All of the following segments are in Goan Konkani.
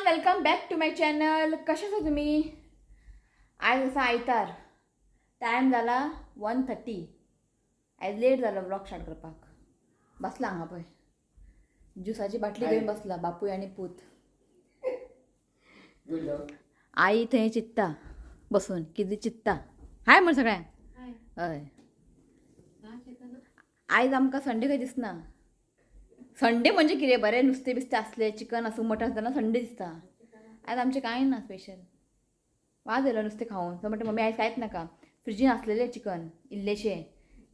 Welcome back to my channel. कशें आसा तुमी? आयज आसा आयतार, टायम जाला 1:30. आयज लेट जालो ब्लॉग स्टार्ट करपाक. बसला हांगा पळय, ज्युसाची बाटली घेवन बसला बापूय आनी पूत. आई थंय चित्ता बसून, कितें चित्ता. हाय म्हण सगळ्यांक. हय, आयज आमकां संडे खंय दिसना. संडे म्हणजे कितें, बरें नुस्तें बिस्तें आसलें, चिकन आसूं मटन आसतना जाल्यार संडे दिसता. आयज आमचें कांय ना स्पेशल. वाज येयलो नुस्तें खावन. सो म्हणटा मम्मी, आयज कांयच नाका. फ्रिजीन आसलेलें चिकन इल्लेशें,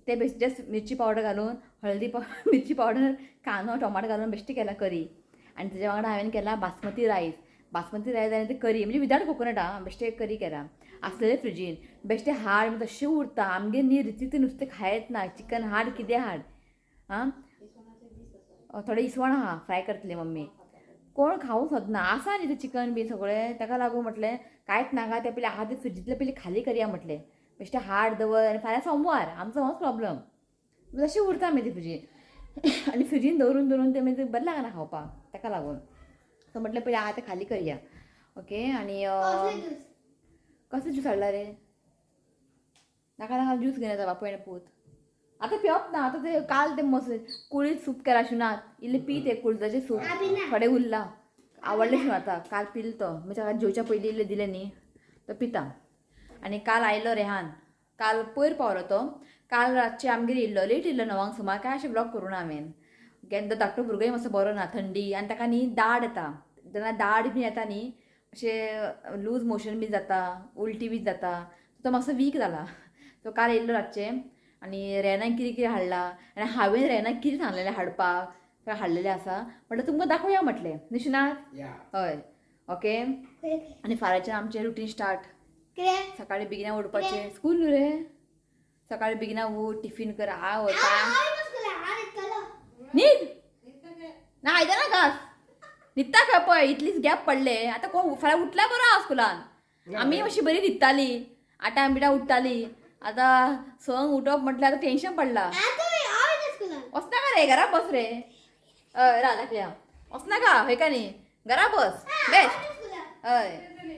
तें बेश्ट जस्ट मिरची पावडर घालून, हळदी पाव मिरची पावडर, कांदो टोमाटो घालून बेश्टें केला करी. आनी तेज्या वांगडा हांवें केला बासमती रायस. बासमती रायस आनी ते करी म्हणजे विदाउट कोकोनट. आं, बेश्टें करी केला. आसलेलें फ्रिजीन बेश्टें हाड, मागीर तशें उरता. आमगेर न्ही रिती तें नुस्तें खायत ना. चिकन हाड, कितें हाड. आं, थोडें इसवण आहा, फ्राय करतली मम्मी. कोण खावूंक सोदना. आसा न्ही तें चिकन बी सगळें, ताका लागून म्हटलें कांयच नाका. तें पयलीं आहा तें फ्रिजींतलें पयलीं खाली करया म्हटलें. बेश्टें हाड दवर आनी फाल्यां सोमवार, आमचो होच प्रॉब्लम. तशें उरता मागीर तें फ्रिजीन आनी फ्रिजीन दवरून दवरून तें मागीर बरें लागना खावपाक. ताका लागून सो म्हटलें पयलीं आहा तें खाली करया. ओके, आनी कसलो ज्यूस हाडला रे? नाका नाका, ज्यूस घेवन येता बापूय आनी पूत. आतां पिवप ना. आतां ते काल ते मस्त कुळीत सूप केला शिवनाथ. इल्लें पी ते कुळदाचें सूप थोडें उरलां. आवडलें शिवनाथाक, काल पिल तो. म्हणजे ताका जेवच्या पयलीं इल्लें दिलें न्ही, तो पिता. आनी काल आयलो रेहान, काल पयर पावलो तो. काल रातचें आमगेर येयल्लो, लेट येयल्लो, 9 अंक सुमार. काय अशें ब्लॉग करूं ना हांवें. केन्ना धाकटो भुरगोय मातसो बरो ना, थंडी आनी ताका न्ही दाड येता. जेन्ना दाड बी येता न्ही, अशें लूज मोशन बी जाता, उलटी बी जाता. तो मातसो वीक जाला. तो काल येयल्लो रातचें आनी रेनाक कितें कितें हाडला आनी हांवें रेनाक कितें सांगलेलें हाडपाक, तें हाडलेलें आसा. म्हटलें तुमकां दाखोवया म्हटलें निशनाथ. हय, ओके. आनी फाल्यांच्यान आमचें रुटीन स्टार्ट. सकाळी बेगिना उठपाचें. स्कूल न्हू रे. सकाळी बेगिना उठ, टिफीन कर. आ वता न्हीद ना, आयदनां घास, न्हिदता खंय पळय. इतलीच गॅप पडले आतां. कोण फाल्यां उठल्या बरो आहा स्कुलान. आमी मातशी बरी न्हिदताली, आठां बिठां उठताली. आतां 6 अंक उठप म्हटल्यार आतां टेन्शन पडला. वचनाका रे, घरा बस रे. हय, राव दाखया. वचनाका हय का न्ही, घरा बस बेस्ट. हय,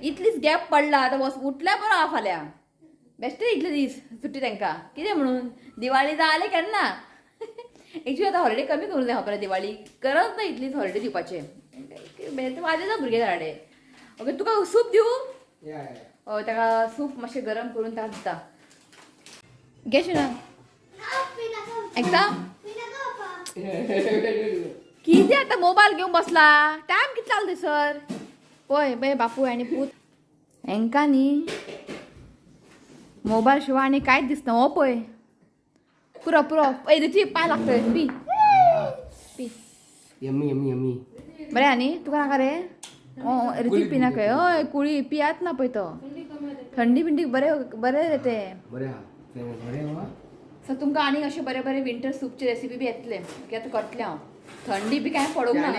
इतलीच गॅप पडला आतां. वच, उठल्या बरो आहा फाल्यां. बेश्टे इतले दीस सुट्टी तांकां कितें म्हणून. दिवाळी जाली केन्ना. एक्चुली आतां हॉलिडे कमी करूंक जाय खबर. दिवाळी गरज ना इतलीच हॉलिडे दिवपाचें. वाजयता भुरगे घराडे. ओके, तुका सूप दिवं? हय, ताका सूप मातशें गरम करून ताका दिता. घे शिना. एकदा कितें आतां मोबायल घेवन बसला? टायम कितलो जालो थंयसर पळय. पळय, बापूय आनी पूत हेंकां न्ही मोबायल शिवाय आनी कांयच दिसना. हो पळय, पुरो पुरो. ए रिती, पांय लागतले. P P. Yummy yummy yummy. बरें. आनी तुका नाका रे? रितीक पिनाका. हय, कुळी पियात ना पळय तो. थंडी बिंडी बरें बरें रे तें. बरें आहा, बरें आहा. सो तुमकां आनी अशे बरे बरे विंटर सूपचे रेसिपी बी येतले. ओके, आतां करतलें हांव. थंडी बी कांय पडूंक ना.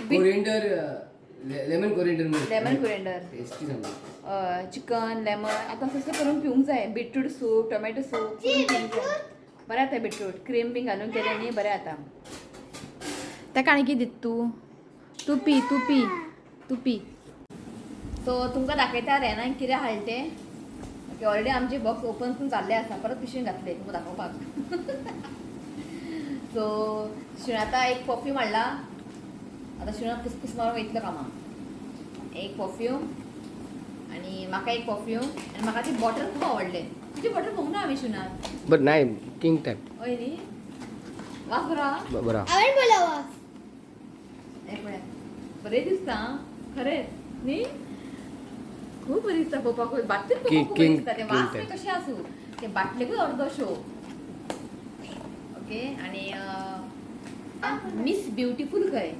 Beet coriander, lemon coriander. Lemon coriander. Tasty सामकी. चिकन लेमन आतां तशें करून पिवंक जाय. बिटरूट सूप, टोमॅटो सूप करून पिवंक जाय. बरें जाता. बिटरूट क्रीम बी घालून केलें न्ही, बरें जाता. ताका आनी कितें दिता तूं? तूं पी, तूं पी, तूं पी. सो तुमकां दाखयता रेनान कितें हाडलें तें. ओके, ऑलरेडी आमचे बॉक्स ओपन करून जाल्ले आसा, परत पिशवेन घातले तुमकां दाखोवपाक. सो शिणाता एक परफ्यूम हाडला. आतां शिणा पुसपूस मारून वयतलो कामाक. एक परफ्यूम आणि म्हाका एक परफ्यूम आनी म्हाका ती बॉटल खूब आवडले. तुजी बॉटल पळोवंक ना हांवें शिवनाथ. बट नाही, किंग टायप. हय न्ही, वास बरो आहा. बरं. एक पळय, बरें दिसता आं, खरेंच न्ही, खूब बरें दिसता पळोवपाकूय. बाटलीच पळोवपाक खूब बरें दिसता तें. King वास बी type. कशें आसूं, ते बाटलेकूच अर्दो शो. ओके, आनी मिस ब्युटिफूल खंय.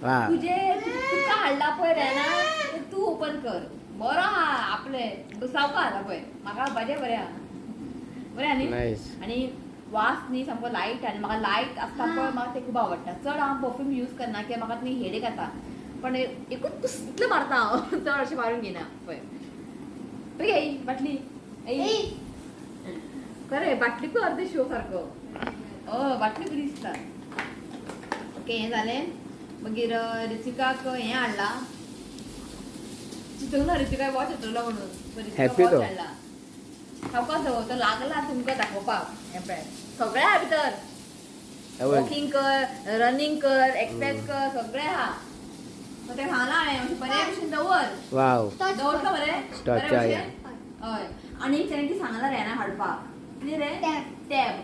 तुजे तुका हाडला पळय रेना, ते तूं ओपन कर. बरो आहा आपले सावकार आहा पळय. म्हाका बरें बरें आहा, बरें. आनी नायस. आनी वास न्ही सामको लायट. आनी म्हाका लायट आसता पळय, म्हाका ते खूब आवडटा. चड हांव परफ्यूम यूज करना कित्याक म्हाका न्ही हेडेक येता. पण एकूच पुस इतलें मारता हांव, चड अशें मारून घेयना. पळय पळय, ही बाटली. खरें, बाटलीकूय अर्दे शो सारको. हय, बाटली बरी दिसता. ओके, हें जालें. मागीर ऋतिकाक हें हाडला, चितूंक ना ऋतिका वॉच येतलो म्हणून. Happy Ritika तो. वॉच हाडला. सावकाश तो लागला तुमकां दाखोवपाक. हें पळय, सगळें आहा भितर. वॉकिंग कर, रनिंग कर, एक्सरसाइज कर, सगळें आहा. सो तें सांगलां हांवें, मातशें बरे भशेन दवर. वाव. दवरता बरें. Touch बरे आया. भशेन? हय. आनी तेणें कितें सांगलां रेना हाडपाक, कितें रे? टॅब. टॅब.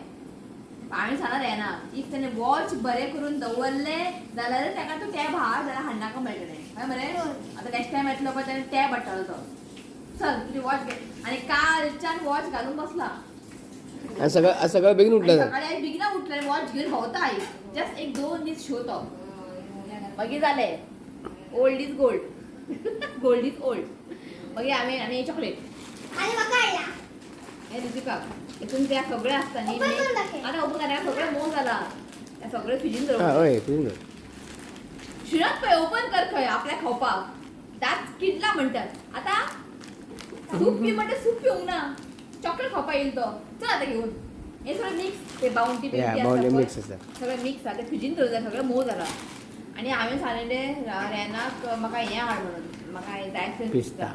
हांवें सांगलां रेना, if तेणें वॉच बरें करून दवरलें जाल्यार ताका तूं टॅब हाड, जाल्यार हाडनाका मेळटलें. हय मरे? आतां नेक्स्ट टायम येतलो पळय तेणें टॅब हाडटलो तो. चल तुजी वॉच घे. आनी कालच्यान वॉच घालून बसला. आणि सगळं आज सगळं बेगीन आनी उठलं. सकाळी आयज बेगिना उठलें, वॉच घेवन भोंवता आयज. जस्ट एक दोन दीस शो तो, मागीर जालें. Old is gold, gold is old. मागीर हांवें आनी चॉकलेट. आणि म्हाका हाडला. हे ऋतिकाक. हितून त्या सगळें आसता न्ही. Open करून दाखय. आतां ओपन करा, सगळें मोव जाला, तें सगळें फ्रिजीन हा दवर. हय, तुझं. शिणत पळय, ओपन कर खंय आपल्या खावपाक. दांत किडला म्हणटात. आतां सूप पी म्हणटा, सूप पिवंक ना, चॉकलेट खावपाक येयल तो. चल आतां घेवन. हें सगळें मिक्स, ते बावंटी Yeah, बिवंटी Bounty आसता mix पळय, आसा. सगळें मिक्स आसा. तें फ्रिजीन दवरता, सगळें मोव जाला. आनी हांवें सांगलें रेनाक म्हाका हें हाड म्हणून, म्हाका जाय आसलें. पिस्ता.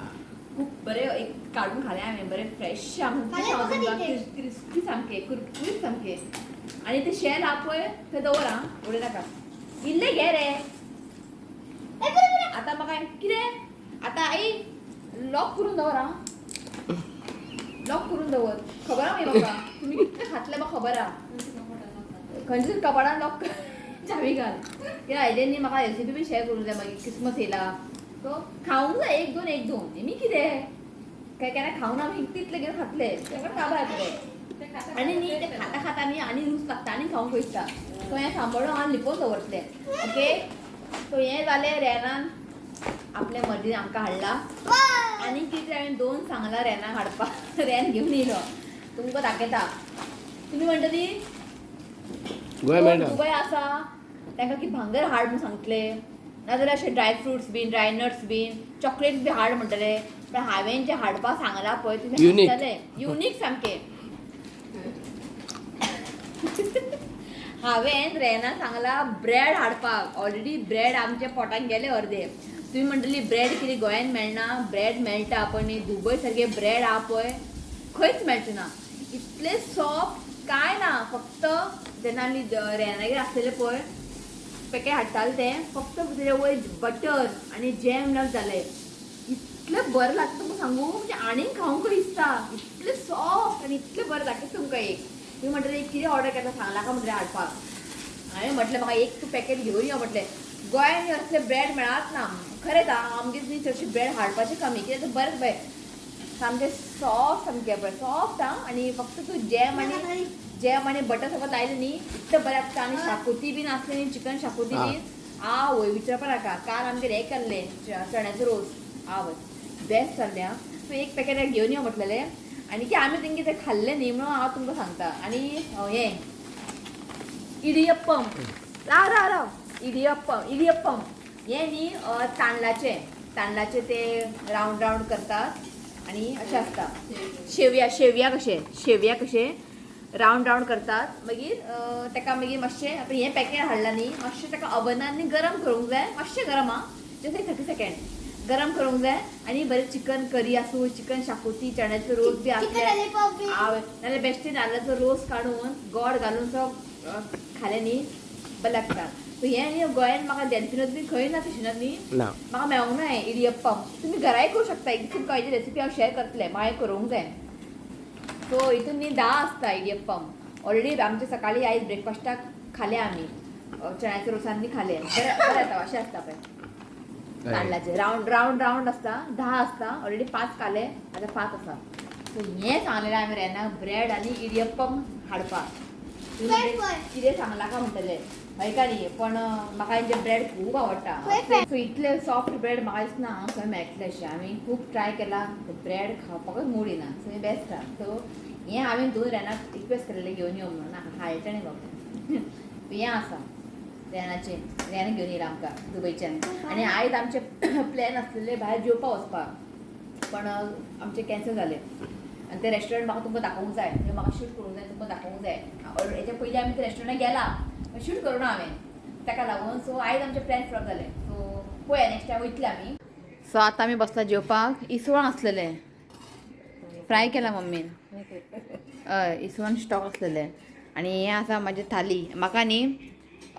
खूब बरें एक काडून खालें हांवें, बरें फ्रेश. खालें म्हाका दी ते. क्रिस्पी सामकें, कुरकुरीत सामकें. आनी ते शेल आहा पळय ते दवर आं, उडय नाका. इल्लें घे रे. ए, पुरो, पुरो. आतां म्हाका कितें, आतां आई लॉक करून दवर आं, लॉक करून दवर. खबर आहा मागीर म्हाका तुमी कितले खातले, म्हाका खबर आहा. खंयच्या तरी कपाडान लॉक कर, चावी घाल. कित्याक हाजेर न्ही म्हाका रेसिपी बी शेअर करूंक जाय. मागीर क्रिसमस येयला, सो खावंक जाय एक दोन एक दोन. मी कितें काय केन्ना खावना, आमी तितले घेवन खातले, तेका काबार जातले. आनी न्ही ते खाता खाता न्ही आनी रूच लागता, आनी खावंक दिसता. सो हें सांबाळून हांव लिपोवन दवरतलें. ओके, सो हें जालें, रेनान आपल्या मर्जीन आमकां हाडला. वाव. आनी कितें हांवें दोन सांगलां रेनाक हाडपाक, रेन घेवन येयलो, तुमकां दाखयता. तुमी म्हणटली गोंय कोण मेळटा. दुबय आसा तांकां की भांगर हाड म्हूण सांगतले, नाजाल्यार अशें ड्राय फ्रुट्स बीन, ड्राय नट्स बीन, चॉकलेट बी हाड म्हणटले. पण हांवें जें हाडपाक सांगलां पळय, तुमी Unique. हाडटले. युनीक सामकें. हांवें रेना सांगलां ब्रेड हाडपाक. ऑलरेडी ब्रेड आमच्या पोटान गेले अर्दे. तुमी म्हणटली ब्रेड कितें गोंयान मेळना? ब्रेड मेळटा, पण हे दुबय सारके ब्रेड आहा पळय खंयच मेळचे ना. इतले सॉफ्ट काय ना. फक्त जेन्ना आमी रेनागेर आसलेले पळय पॅकेट हाडटाले, तें फक्त तेजे वयर बटर आनी जॅम लावन जालें. इतलें बरें लागता तुमकां सांगू, म्हणजे आनीक खावंक दिसता, इतलें सॉफ्ट आनी इतलें बरें लागता तुमकां. एक तुमी म्हणटले कितें ऑर्डर केला सांगला काय म्हणटलें हाडपाक. हांवें म्हटलें म्हाका एक तूं पॅकेट घेवन यो म्हटलें. गोंयान असले ब्रेड मेळत ना खरेंच. आमगेर न्ही चडशे ब्रेड हाडपाचें कमी, कित्याक तें बरें पळय सामकें सॉफ्ट, सामकें पळय सॉफ्ट आं. आनी फक्त तूं जॅम आनी जॅम आनी बटर सगळं लायलें न्ही, इतलें बरें लागता. आनी शाकोती बीन आसली न्ही, चिकन शाकोती बीन, आवय विचारपा नाका. काल आमगेर हें केल्लें, चण्याचो रोस, आवय बेस्ट जाल्लें आं. सो एक पॅकेट घेवन यो म्हटलेलें. आनी की आमी तेंगे तें खाल्लें न्ही म्हणून हांव तुमकां सांगता. आनी हें इडियप्पम, राव राव राव, इडियप्पम, इडियप्पम हें न्ही तांदळाचें, तांदळाचे ते रावंड रावंड करतात आनी अशें आसता. शेवया, शेवया कशें, शेवया कशें रावंड रावंड करतात. मागीर ताका मागीर मातशें, आतां हें पॅकेट हाडलां न्ही, मातशें ताका ओवनान न्ही गरम करूंक जाय, मातशें गरम आं, जस्ट एक 30 सेकेंड गरम करूंक जाय. आनी बरें चिकन करी आसूं, चिकन शाकोती, चण्याचो रोस बी चिकन आसल्यार लॉलीपॉप बी. हांव नाल्यार बेश्टे नाल्लाचो रोस काडून गोड घालून सो खालें न्ही, बरें लागता. सो हें न्ही गोंयान म्हाका डेल्फिनोज बी खंय ना तशें ना न्ही. ना. म्हाका मेळोंक ना हें इडियप्पम. तुमी घराय करूं शकता. एक दीस तुमकां हेजी रेसिपी हांव शेअर करतलें, म्हाका करूंक जाय. सो हितून न्ही 10 आसता इडियप्पम. ऑलरेडी आमचे सकाळी आयज ब्रेकफास्टाक खाले आमी, चण्याच्या रोसान बी खाले. बरें बरें जाता. अशें आसता पळय तांदळाचे, रावंड रावंड रावंड आसता, 10 आसता. ऑलरेडी 5 खाले, आतां 5 आसा. सो हें सांगलेलें हांवें रेनाक, ब्रेड आनी इडियप्पम हाडपाक. पळय, पळय. कितें सांगलां काय म्हणटलें हय का न्ही, पण म्हाका हेंचे ब्रेड खूब आवडटा. पळय. सो इतले सॉफ्ट ब्रेड म्हाका दिसना हांव खंय मेळटलें अशें. हांवें खूब ट्राय केला, ब्रेड खावपाकच मूड येना. सो हें बेस्ट आहा. सो हें हांवें दोन रेनाक रिक्वेस्ट केल्लें घेवन यो म्हणून, हाडलें न्ही बाबा. हें आसा रेनाचें, रेना घेवन येयला आमकां दुबयच्यान. आनी आयज आमचे प्लॅन आसलेले भायर जेवपाक वचपाक, पण आमचें कॅन्सल जालें. आनी तें रेस्टॉरंट म्हाका तुमकां दाखोवंक जाय, तें म्हाका शूट करूंक जाय, तुमकां दाखोवंक जाय. हेच्या पयलीं आमी ते रेस्टॉरंटात गेला, शूट करूं ना हांवें. ताका लागून. सो आयज आमचे प्लॅन फ्लॉप जाले. सो पळोवया नेक्स्ट टायम वयतले आमी. सो आतां आमी बसला जेवपाक. इसवण आसलेले फ्राय केला मम्मीन. हय, इसवण स्टॉक आसलेले. आनी हें आसा म्हाजी थाली. म्हाका न्ही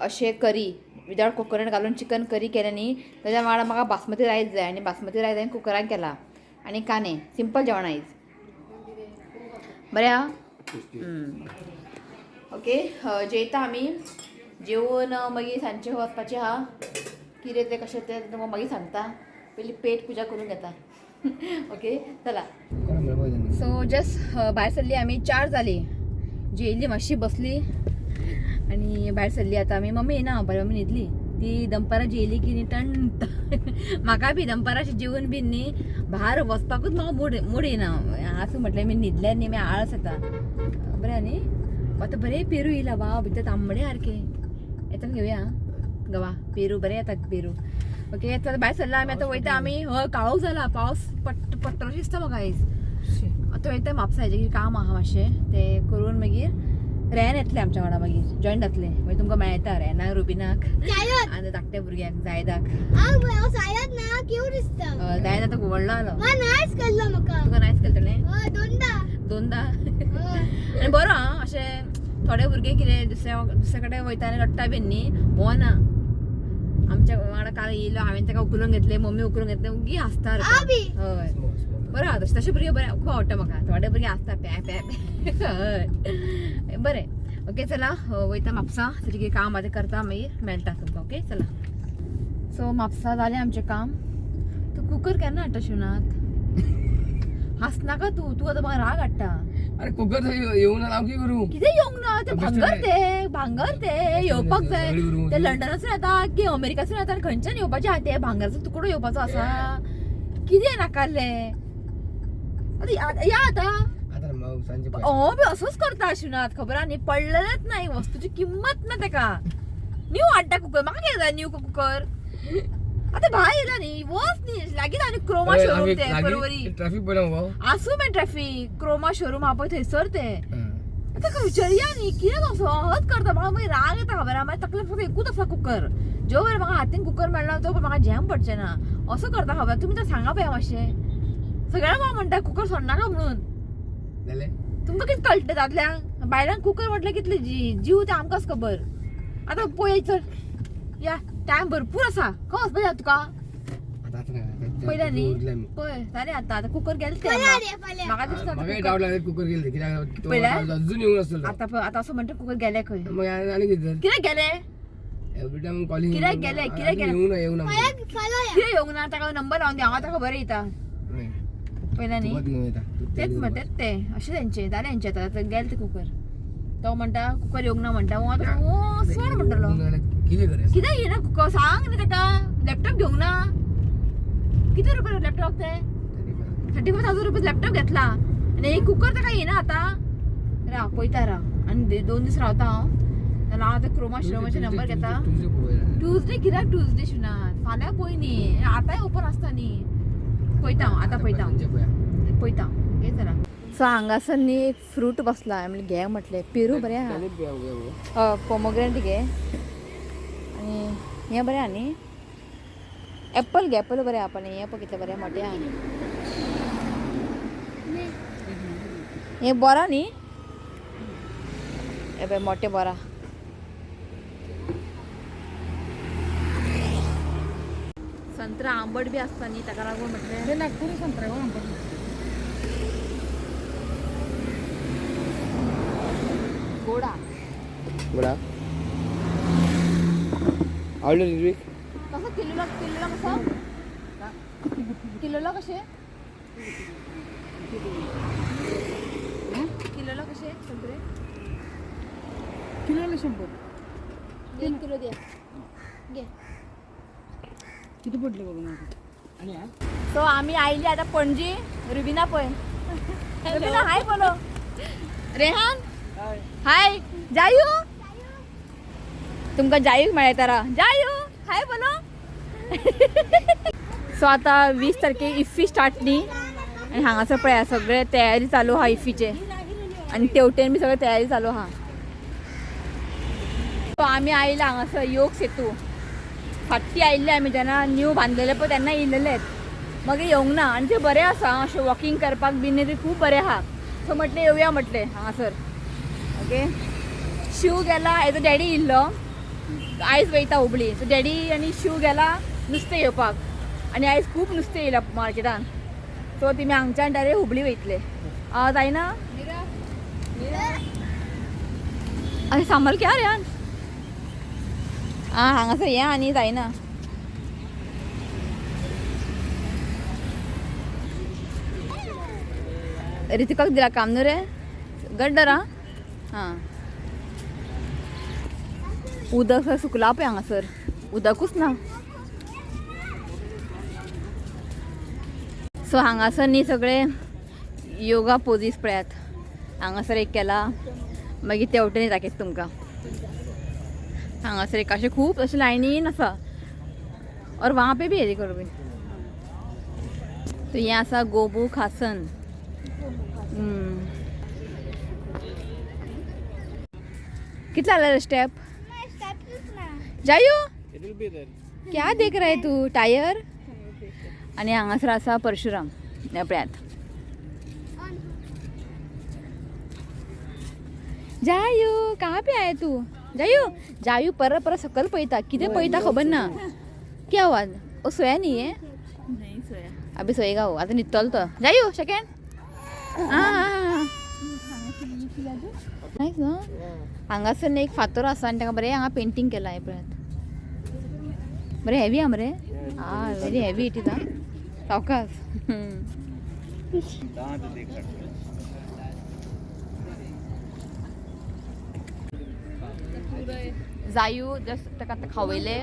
अशें करी विदावट कोकोनट घालून चिकन करी केलें न्ही, ताच्या वांगडा म्हाका बासमती रायस जाय. आनी बासमती रायस हांवें कुकरान केला आनी कांदे. सिंपल जेवण आयज. बरें आहा. ओके, जेयता आमी. जेवन मागीर सांजचें वचपाचें आहा. कितें तें कशें तें तुमकां मागीर सांगता. पयलीं पेट पुजा करून घेता. ओके, चला. सो जस्ट भायर सरली आमी. 4 जाली. जेयली मातशी, बसली आनी भायर सरली आतां आमी. मम्मी येना, बरें मम्मी न्हिदली ती. दनपारां जेयली की न्ही टण. म्हाका बी दनपारां अशें जेवन बीन न्ही भायर वचपाकूच म्हाका मूड मूड येना. आसूं म्हटलें, मी न्हिदल्यार न्ही मागीर आळस येता. बरें न्ही, आतां बरें पेरू येयला वा, भितर तांबडे सारके. येतना घेवया गवा पेरू, बरें येतात पेरू. ओके, आतां भायर सरला आमी, आतां वयता आमी. हय, काळोख जाला, पावस पडट पडटलो दिसता म्हाका आयज. आतां वयता म्हापसा, हेजें कितें काम आहा मातशें, तें करून मागीर रेन येतलें आमच्या वांगडा, मागीर जॉयन जातलें. मागीर तुमकां मेळटा रेनाक, रुबिनाक जायत. आनी धाकट्या भुरग्यांक जायदाक. हांव हांव सायत ना क्यूट दिसता. जायद आतां व्हडलो जालो. मा नायस केल्लो म्हाका. तुका नायस केलें ताणें? हय, दोनदा. दोनदा. हय. आनी बरो आं, अशें थोडे भुरगे कितें दुसऱ्या दुसऱ्या कडेन वयता आनी रडटा बीन न्ही, हो ना. आमच्या वांगडा काल येयलो, हांवें ताका उखलून घेतलें, मम्मी उखलून घेतलें, उगी हांसता. हांव बी. हय, बरें आहा तशें. तशें भुरगे बरें, खूब आवडटा म्हाका. थोडे भुरगे आसता प्या प्या प्या. हय, बरें. ओके, चला वयता म्हापसा, ताजें कितें काम आहा तें करता, मागीर मेळटा तुमकां. ओके, चला. सो म्हापसा जालें आमचें काम. तूं कुकर केन्ना हाडटा शिवनाथ? हांसनाका तूं, तूं आतां म्हाका राग हाडटा. अरे कुकर येऊन हांव कितें करूं? कितें येवंक ना ते? भांगर ते, भांगर ते येवपाक जाय. ते लंडनासून येता की अमेरिकासून येता आनी खंयच्यान येवपाचें आहा ते? भांगराचो तुकडो येवपाचो आसा. कितें नाकारलें आतां? या आतां. आतां मग सांजे पळय. हो बी असोच करता शिवनाथ, खबर आहा न्ही? पडलेलेच ना, ही वस्तूची किंमत ना तेका. न्यू हाडटा कुकर. म्हाका कितें जाय न्यू कुकर? आतां भायर येयला न्ही, वच न्ही लागींच आनी क्रोमा शोरूम ते परवरी. ट्रॅफिक पळयला मगो. आसूं मागीर ट्रॅफीक, क्रोमा शोरूम आहा पळय थंयसर ते. आतां विचारया न्ही कितें असो हच करता. म्हाका मागीर राग येता, खबर आहा? मागीर तकले फक्त एकूच आसा कुकर. जो बरें म्हाका हातीन कुकर मेळना तो म्हाका झेम पडचें ना. असो करता, खबर? तुमी तर सांगा पळया मातशें. सगळ्यांक म्हाका म्हणटा कुकर सोडनाका म्हणून. जालें. तुमकां कितें कळटा? दादल्यांक बायलांक कुकर म्हटल्यार कितले जीव ते आमकांच खबर. आतां पळय, चल या, टायम भरपूर आसा. खंय वचपाचें तुका? आतां आतां नाका. पयल्या न्ही. उरलें आमी. पळय जालें आतां, आतां कुकर गेलें तें. फाल्यां रे, फाल्यां. म्हाका दिसता आतां म्हाका कुकर- डावट लागले कुकर गेले कित्याक तो पळयल्या? अजून येवंक नासलो. आतां पळय, आतां असो म्हणटा कुकर गेले खंय. मग आनी कितें तर? कित्याक गेले? Every time calling. कित्याक गेले? कित्याक गेले? येवना, येवना. फाल्यां फाल्यां या. कितें येवंक ना? ताका नंबर लावन दी, हांव आतां खबर येता पयल्या न्ही. तेच म्हणटा ते, अशें तेंचें जालें हेंचें. आतां आतां गेले ते कुकर. तो म्हणटा कुकर येवंक ना म्हणटा. हांव आतां ओ सोड म्हणटलो. कितें करे? कित्याक येयना कुकर सांग न्ही ताका. लॅपटॉप घेवंक ना. कितें रुपया लॅपटॉप ते? 35,000 रुपीज लॅपटॉप घेतला आनी एक कुकर ताका येयना. आतां राव, पळयता राव. आनी 2 दीस रावता हांव. जाल्यार हांव आतां क्रोमा शोरुमाचे नंबर घेता. ट्युजडे कित्याक ट्युजडे शिवनाथ? फाल्यां पळय न्ही, आतांय ओपन आसता न्ही. पळयता हांव आतां, पळयता हांव, पळयता. ओके, चला. सो हांगासर न्ही एक फ्रूट बसला. हांवें म्हणलें घे म्हटलें, पेरू बरें आहा. पोमोग्रेनेट घे आनी हें बरें आहा न्ही. एप्पल घे, एप्पल बरें आहा. पण हें पळय कितलें बरें मोटें आहा. हें बोरा न्ही, हे पळय मोटें बोरा. संत्रा आंबट बी आसता न्ही, ताका लागून म्हटलें. ते नागपुरी संत्रा हो आंबट. गोडा. बडा आवडलं ऋत्विक. कसं किलोला? किलोला कसं? किलोला कसे? किलोला कसे संत्रे? किलोला 100. 1 किलो द्या. घे. किती पडले बघ माझं. आणि हा? सो आम्ही आयली आता पणजी. रुबिना पळय, रुबिना हाय बोलो. रेहान हाय. जायू, तुमकां जायूक मेळटा रा. जायू हाय बोलो. सो आता 20 तारखेक इफ्फी स्टार्ट न्ही, आनी हांगासर पळया सगळे तयारी चालू आहा इफ्फीचे. आनी तेवटेन बी सगळे तयारी चालू आहा. सो आमी आयला हांगासर योग सेतू. फाटी आयिल्ले आमी जेन्ना न्यू बांदलेले पळय तेन्ना येयलेलेच, मागीर येवंक ना. आनी ते बरें आसा अशें वॉकिंग करपाक बीन ते खूब बरें आहा. सो म्हटलें येवया म्हटलें हांगासर. ओके, शिव गेला, हेजो डॅडी येयल्लो, आयज वयता हुबळी. सो डॅडी आनी शिव गेला नुस्तें घेवपाक आनी आयज खूब नुस्तें येयलां मार्केटान. सो तेमी हांगच्यान डायरेक्ट हुबळी वयतले. जायना अरे सांबाल क्या रे यार. आं हांगासर हें आनी जायना. रितिकाक दिला काम न्हू रे गड्डर. आं हां, उदक सुकला पळय हांगासर, उदकूच ना. सो हांगासर न्ही सगळे योगा पोजीस पळयात. हांगासर एक केला, मागीर ते वटेन दाखयता तुमकां. हांगासर एक अशें खूब अशें लायनीन आसा. और वहाँ पे भी है देखो रोबीन. तो हें आसा गोमुखासन. कितले आले स्टेप? जायू क्या देख रहा है तू? टायर. आनी हांगासर आसा परशुराम, हे पळयात. जायू कहाँ पे आए तू? जायू जायू परत परत सकल पळयता, कितें पळयता खबर ना. क्या हुआ? ओ सोया न्ही हे? नहीं सोया. अभी सोयेगा वो, आतां न्हिदतलो तो. जायू सेकेंड. नायस न्हू. हांगासर न्ही एक फातर आसा आनी ताका बरें हांगा पेंटींग केलां. हें पळयात, बरें हेवी आहा मरे. आं व्हेरी हेवी it is. आं सावकास. जायू जस्ट ताका आतां खावयलें.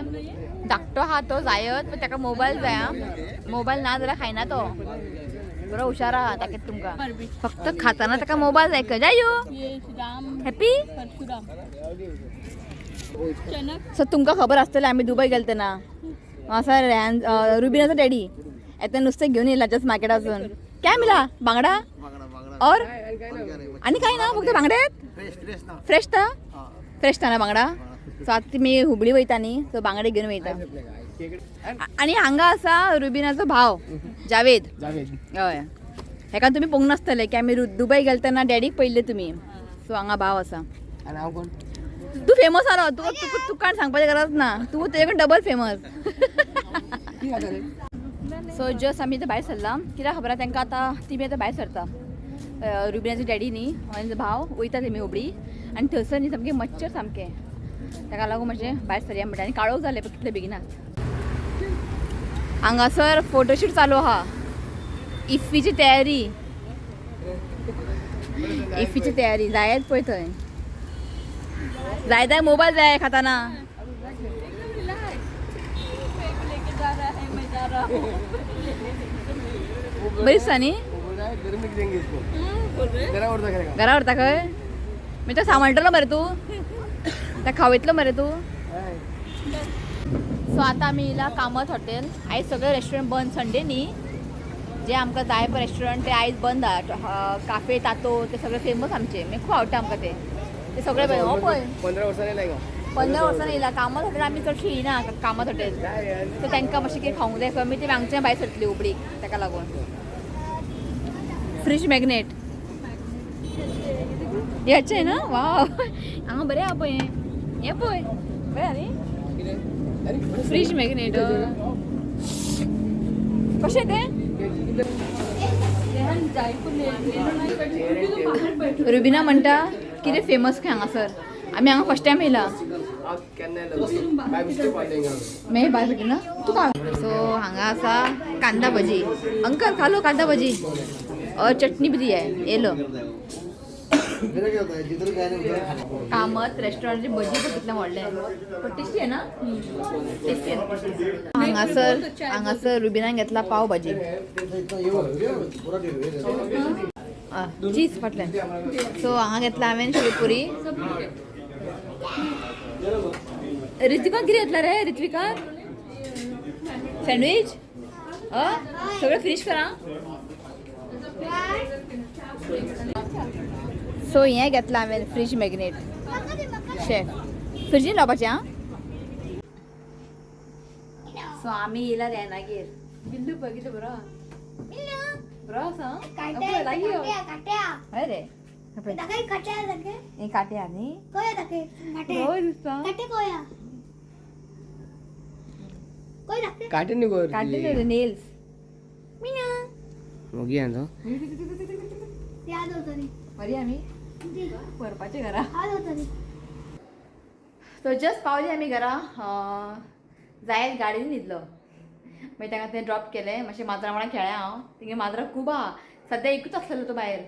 धाकटो आहा तो जायत, पण ताका मोबायल जाय. आं, मोबायल ना जाल्यार खायना तो. बरो हुशार आहा, दाखयता तुमकां. फक्त खाताना ताका मोबायल जाय. जायू ये राम हॅपी. परशुराम चनक. सो तुमकां खबर आसतलें आमी दुबय गेले तेन्ना हांगासर रेहान रुबिनाचो डॅडी येता नुस्तें घेवन येयला जस्ट मार्केटासून. काय मिला? बांगडा और आनी काय ना, फक्त बांगडे. फ्रेश ता, फ्रेश ता ना बांगडा. सो आतां तुमी हुबळी वयता न्ही, सो बांगडे घेवन वयता. आनी हांगा आसा रुबिनाचो भाव जावेद. जावेद. हय, हेका तुमी पळोवंक नासतले की आमी दुबय गेले तेन्ना डॅडीक पळयल्ले तुमी. सो हांगा भाव आसा. आनी हांव कोण? तूं फेमस आलो, तुका तुका तुका सांगपाची गरज ना, तूं तेजे कडेन डबल फेमस. की खाता रे? सो जस्ट आमी आतां भायर सरला. कित्याक खबर आहा तांकां, आतां तिमी आतां भायर सरता. रुबिनाचे डॅडी न्ही आनी भाव वयता तेमी हुबळी. आनी थंयसर न्ही सामकें मच्छर सामकें, ताका लागून मातशें भायर सरया म्हणटा. आनी काळोख जालें पळय कितले बेगिनात. हांगासर फोटोशूट चालू आहा. इफ्फीची तयारी, इफ्फीची तयारी जायत पळय थंय. जाय जाय मोबायल जाय खाताना. एकदम रिलैक्स लेके जा रहा है, मैं जा रहा हूँ. बरी दिसता न्ही. वो बोल रहा है घर में देंगे इसको. बोल रहे. जरा और करेगा. घरा व्हरता खंय? मागीर तो सांबाळटलो मरे तूं, ताका खावयतलो मरे तूं. सो आतां आमी येयला कामत हॉटेल. आयज सगळे रेस्टॉरंट बंद, संडे न्ही. जे आमकां जाय पळय रेस्टॉरंट ते आयज बंद आहा. काफे तातो ते सगळे फेमस आमचे, मागीर खूब आवडटा आमकां ते. ते सगळे पळय हो पळय. 15 वर्सांनी नाही का? 15 वर्सांनी येयला कामत हॉटेल. आमी चडशी येयना कामत हॉटेल. सो तांकां मातशें कितें खावंक जाय खंय, मागीर ते हांगच्यान भायर सरतली हुबळीक. ताका लागून फ्रीज मॅग्नेट हे अच्छा आहे ना. वाव, हांगा बरें आहा पळय हें. हें पळय बरें आहा न्ही. अरे फ्रीज मॅग्नेट कशें तें? रुबिना म्हणटा कितें फेमस खंय हांगासर. आमी हांगा फर्स्ट टायम येयला. आप केन्ना बाय मिस्टेक कॉल देंगे. मे बाय भेटली ना तुका. सो हांगा आसा कांदा भजी. अंकल खालो कांदा भजी और चटणी बी दी आहे. येलो कामत रेस्टॉरंटची भजी पण कितलें व्हडलें, पण टेस्टी आहे ना, टेस्टी आहे. हांगासर हांगासर रुबिनान घेतला पाव भाजी. चीज फाटल्यान. सो हांगा घेतला हांवें शेवपुरी. ऋत्विका कितें घेतला रे? ऋत्विका सँडवीच. सगळें फिनीश करा. सो हें घेतलां हांवें फ्रीज मॅग्नेट शेफ. फ्रिजीन लावपाचें आं. सो आमी येयला रेनागेर. बिल्लू पळय कितें बरो आहा. बरो आसा. काट्या लागीं यो. काट्या काट्या. हय रे, पळय. दाखय काट्या दाखय. हे काटे आहा न्ही. कोया दाखय काट्या. बरो दिसता. काटे कोया कोय दाखय. काटे न्ही कर. काटे न्ही रे, नेल्स. मोगी आहा तो. याद होता नी. बरी आमी व्हरपाचें घरा. याद होता नी. सो जस्ट पावली आमी घरा. जायत गाडयेन न्हिदलो. मागीर ताका थंय ड्रॉप केलें. मातशें माजरां वांगडा खेळ्ळें हांव. तेंगे माजरां खूब आहा. सद्या एकूच आसलेलो तो भायर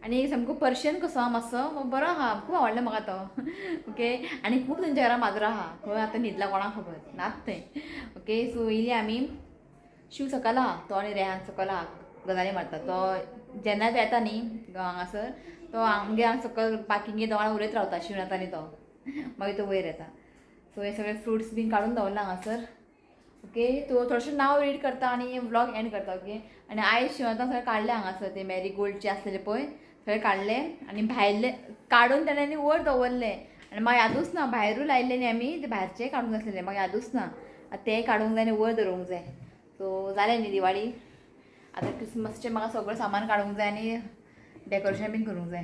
आनी सामको पर्शियन कसो आहा मातसो, बरो आहा, खूब आवडलो म्हाका तो. ओके, आनी खूब तेंच्या घरा माजरां आहा. खंय आतां न्हिदला कोणाक खबर नात थंय. ओके, सो येयली आमी. शिव सकयल आहा तो आनी रेहान सकयल आहा, गजाली मारता तो. जेन्ना तो येता न्ही हांगासर, तो आमगे हांगा सकयल पार्किंगे दोगां उलयत रावता शिवनाथ आनी तो. मागीर तो वयर येता. सो हे सगळे फ्रुट्स बीन काडून दवरला हांगासर. ओके, तो थोडेशें नांव रीड करता आनी व्लॉग एंड करता. ओके, आनी आयज शिवनाथान सगळें काडलें हांगासर, ते मॅरी गोल्डचे आसलेले पळय सगळें काडले आनी भायले काडून तेणें न्ही वयर दवरले. आनी म्हाका यादूच ना, भायरूय लायल्ले न्ही आमी ते भायरचे काडूंक नासलेले, म्हाका यादूच ना. आतां ते काडूंक जाय आनी वयर दवरूंक जाय. सो जालें न्ही दिवाळी. आतां क्रिसमसचें म्हाका सगळें सामान काडूंक जाय आनी डेकोरेशन बीन करूंक जाय.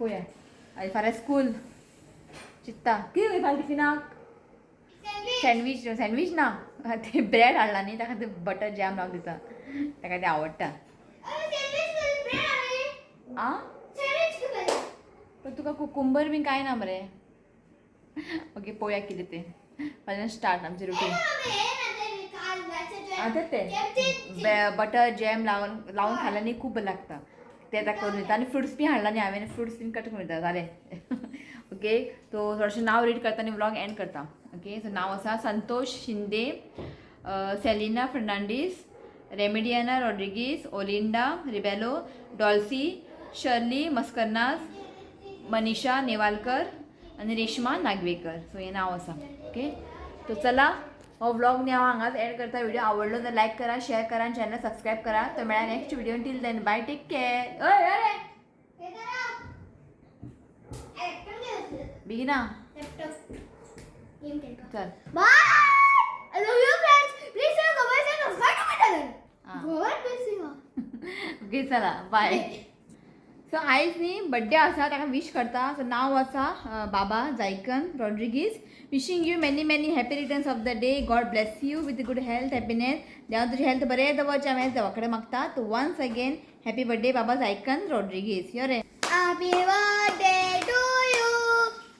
पळोवया. आनी फाल्यां स्कूल चित्ता कितें वय फाल्यां टिफिनाक? सँडवीच. सँडवीच ना, ते ब्रेड हाडला न्ही, ताका ते बटर जॅम लावन दिता, ताका ते आवडटा. आ पण तुका कुकुंबर बीन कांय ना मरे. ओके, पळोवया कितें तें. फाल्यां स्टार्ट आमचें रुटीन. आतां ते बटर जॅम लावन लावन खाल्यार न्ही खूब बरें लागता. ते ताका करून दिता आनी फ्रुट्स बी हाडला न्ही हांवें, फ्रुट्स बीन कट करून दिता. जालें. ओके, तो थोडेशें नांव रीड करता आनी व्लॉग एंड करता. ओके, सो नांव आसा Santosh Shinde, Selina Fernandes, Remediana Rodrigues, Olinda Rebello, Dulcie, Shirley Mascarenhas, Manisha Newalkar आनी रेश्मा नागवेकर. सो हें नांव आसा. ओके, तो चला हो व्लॉग न्ही हांव हांगाच एड करता. व्हिडिओ आवडलो तर लायक करा, शेअर करा आनी चॅनल सबस्क्रायब करा. तो मेळ्ळा next video. Till then bye, take care. अय अरे बेगिना चल. Bye! I love you friends. Please share, comment and subscribe to my channel. Ah. God bless you all. Okay, चला बाय. सो आयज न्ही बड्डे आसा, ताका विश करता. सो नांव आसा बाबा जायकन Rodrigues. Wishing you many many happy returns of the day. God bless you with good health, happiness. देवा तुजी हेल्थ बरें दवरचें हांवें देवा कडेन मागता. तो वन्स अगेन हॅपी बड्डे बाबा जायकन रॉड्रिगीस. यो रे. Happy birthday to you.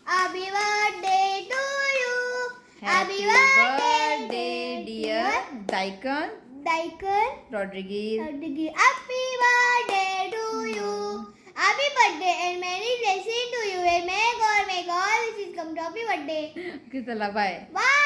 Happy birthday to you. Happy birthday dear जायकन Daikon Rodrigues. Rodriguez. Happy birthday to you. Happy birthday and many blessings to you. And may God make all wishes come true. Happy birthday. Okay, चला बाय. Bye.